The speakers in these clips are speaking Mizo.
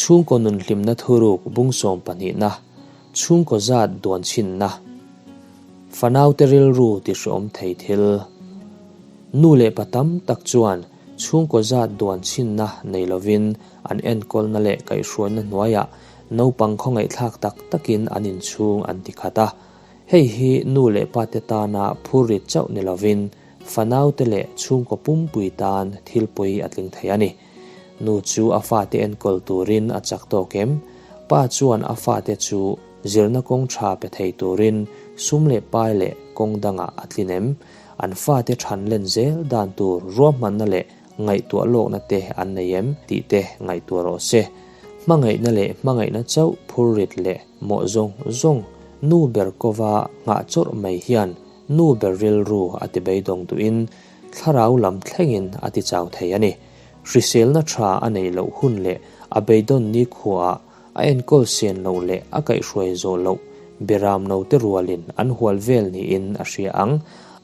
Chhungkaw nun hlimna thuruk bung sawm pahnihna, chhungkaw zat duan chhinna, fanaute rilru ti hreawm thei thil. Nu leh pa tam tak chuan chhungkaw zat duan chhinna nei lovin an enkawlna leh kaihhruaina hnuaiah naupang khawngaihthlak tak takin an inchhung an ti khat a. Hei hi nu leh pate tana phurrit chauh ni lovin fanaute leh chhungkaw pumpui tan thil pawi a tling thei a ni. Nu chu a fate enkawl turin a chak tawk em? Pa chuan a fate chu zirna kawng tha pe thei turin sum leh pai leh kawng dangah a tlin em? An fate than len zel dan tur ruahmanna leh ngaihtuah lawkna te an nei em tih te ngaihtuah rawh se. Hmangaihna leh hmangaihna chauh phurrit leh mawh zawng zawng nu ber kova nghah chawrh mai hian nu ber rilru a ti beidawng duhin thlarau lam thlengin a ti chau thei a ni. Hriselna tha a neih loh hun leh a beidawn nikhuaah a enkawl sen loh leh a kaihhruai zawh loh beram note rualin an hual vel niin a hria ang.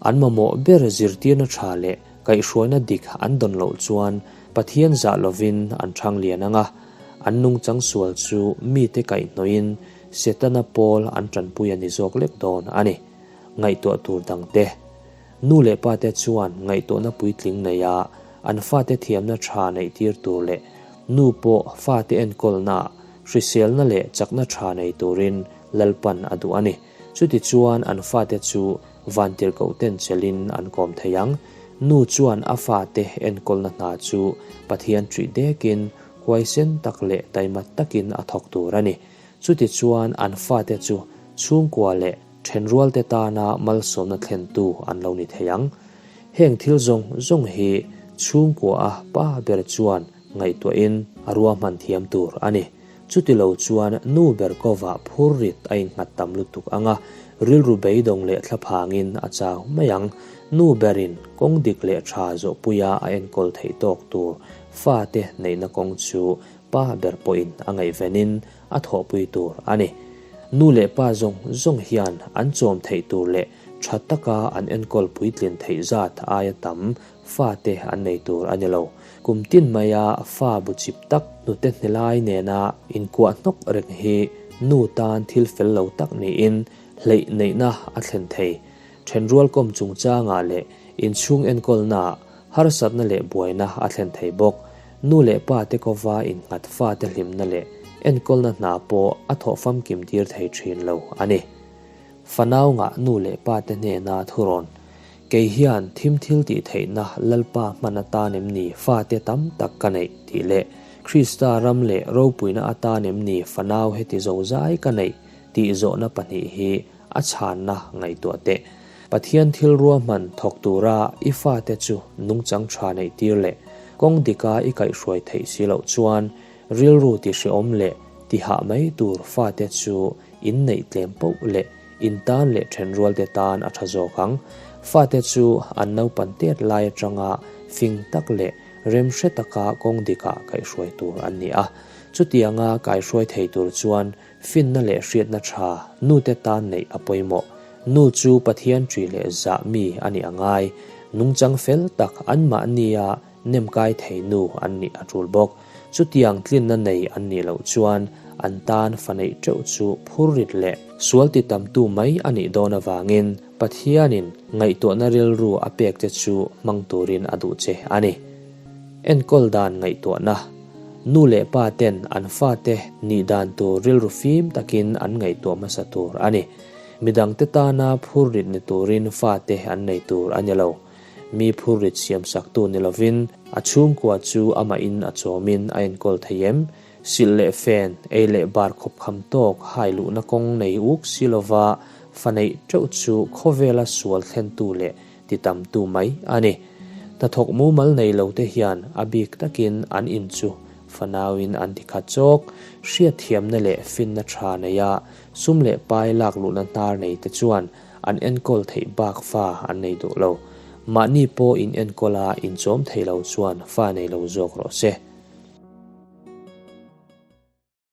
An mamawh ber zirtirna tha leh kaihhruaina dik an dawn loh chuan Pathian zah lovin an thang lian ang a, an nungchang sual chu mite kaihhnawhin Setana pawl an tanpui a ni zawk lek dawn a ni. Ngaihtuah tur dangte. Nu leh pate chuan ngaihtuahna puitling neia an fate thiamna tha neihtir tur leh nu pawh fate enkawlnaah hriselna leh chakna tha nei turin Lalpan a duh a ni. Chutichuan an fate chu vantirhkohten chelhin an kawm thei ang. Nu chuan a fate enkawlna hna chu Pathian ṭih dekin huaisen tak leh taima takin a thawk tur a ni. Chutichuan an fate chu chhungkua leh Thenrualte tana malsawmna thlentu an lo ni thei ang. Heng thil zawng zawng hi chhungkua a pa ber chuan ngaihtuahin a ruahman thiam tur a ni. Chuti lo chuan nu ber kovah phurrit a innghat tam lutuk ang a, rilru beidawng leh thlaphangin a chau mai ang. Nu berin kawng dik leh tha zawhpuia a enkawl theih tawk tur fate neihna kawng chu pa ber pawhin a ngaihvenin a thawhpui tur a ni. Nu leh pa zawng zawng hian an chawm theih tur leh tha taka an enkawl puitlin theih zat aia tam fate an nei tur a ni lo. Kum tin maia fa bu chip tak hnute hnelai nena inkuah hnawk reng hi nu tan thil fel lo tak niin hleih neihna a thlen thei. Thenrual kawm chungchangah leh inchhung enkawlnaah harsatna leh buaina a thlen thei bawk. Nu leh pa te kova innghat fate hlimna leh enkawlna hna pawh a thawh famkim tir thei thin lo a ni. Fanau ngah nu leh pa te hnena thurawn, Kei hian thim thil tih theihna Lalpa hman atan em ni fate tam tak ka neih? tih leh Krista ram leh ropuina atan em ni fanau heti zozai ka neih? tih zawhna pahnih hi a chhanna ngaihtuah teh. Pathian thil ruahman thawk tura i fate chu nungchang tha neih tir leh kawng dika i kaihhruai theih si loh chuan rilru ti hreawm leh ti hah mai tur fate chu in neih tlem poh leh in tan leh thenrualte tan a tha zawk ang. Fate chu an naupan tet lai atanga fing tak leh remhre taka kawng dikah kaihhruai tur an ni a. Chutianga kaihhruai thei tur chuan Finna leh hriatna tha nute tan neih a pawimawh. Nu chu Pathian ṭi leh zah mi a nih a ngai. Nungchang fel tak anmahnia nem kai thei nu an nih a ṭul bawk. Chutiang tlinna nei an nih loh chuan an tan fa neih ṭeuh chu phurrit leh sual ti tamtu mai a nih dawn avangin Pathianin ngaihtuahna rilru a pek che chu hmang turin a duh che a ni. Enkawl dan ngaihtuahna, Nu leh pa ten an fate nih dan tur rilru fim takin an ngaihtuah hmasa tur a ni. Midangte tana phurrit ni turin fate an nei tur a ni lo. Mi phurrit siamsaktu ni lovin a chhungkua chu amahin a chawmin a enkawl thei em? Silh leh fen, ei leh bar khawp kham tawk hai luhna kawng nei uk si lova fa neih teuh chu khawvela sual thlentu leh ti tamtu mai a ni. Hnathawk mumal nei lo te hian a bik takin an in chu fanauin an ti khat chawk. Hriatthiamna leh finna tha neia sum leh pai lak luhna hnar nei te chuan an enkawl theih bak fa an nei duh lo. Mahni pawh in enkawla inchawm thei lo chuan fa nei lo zawk rawh se.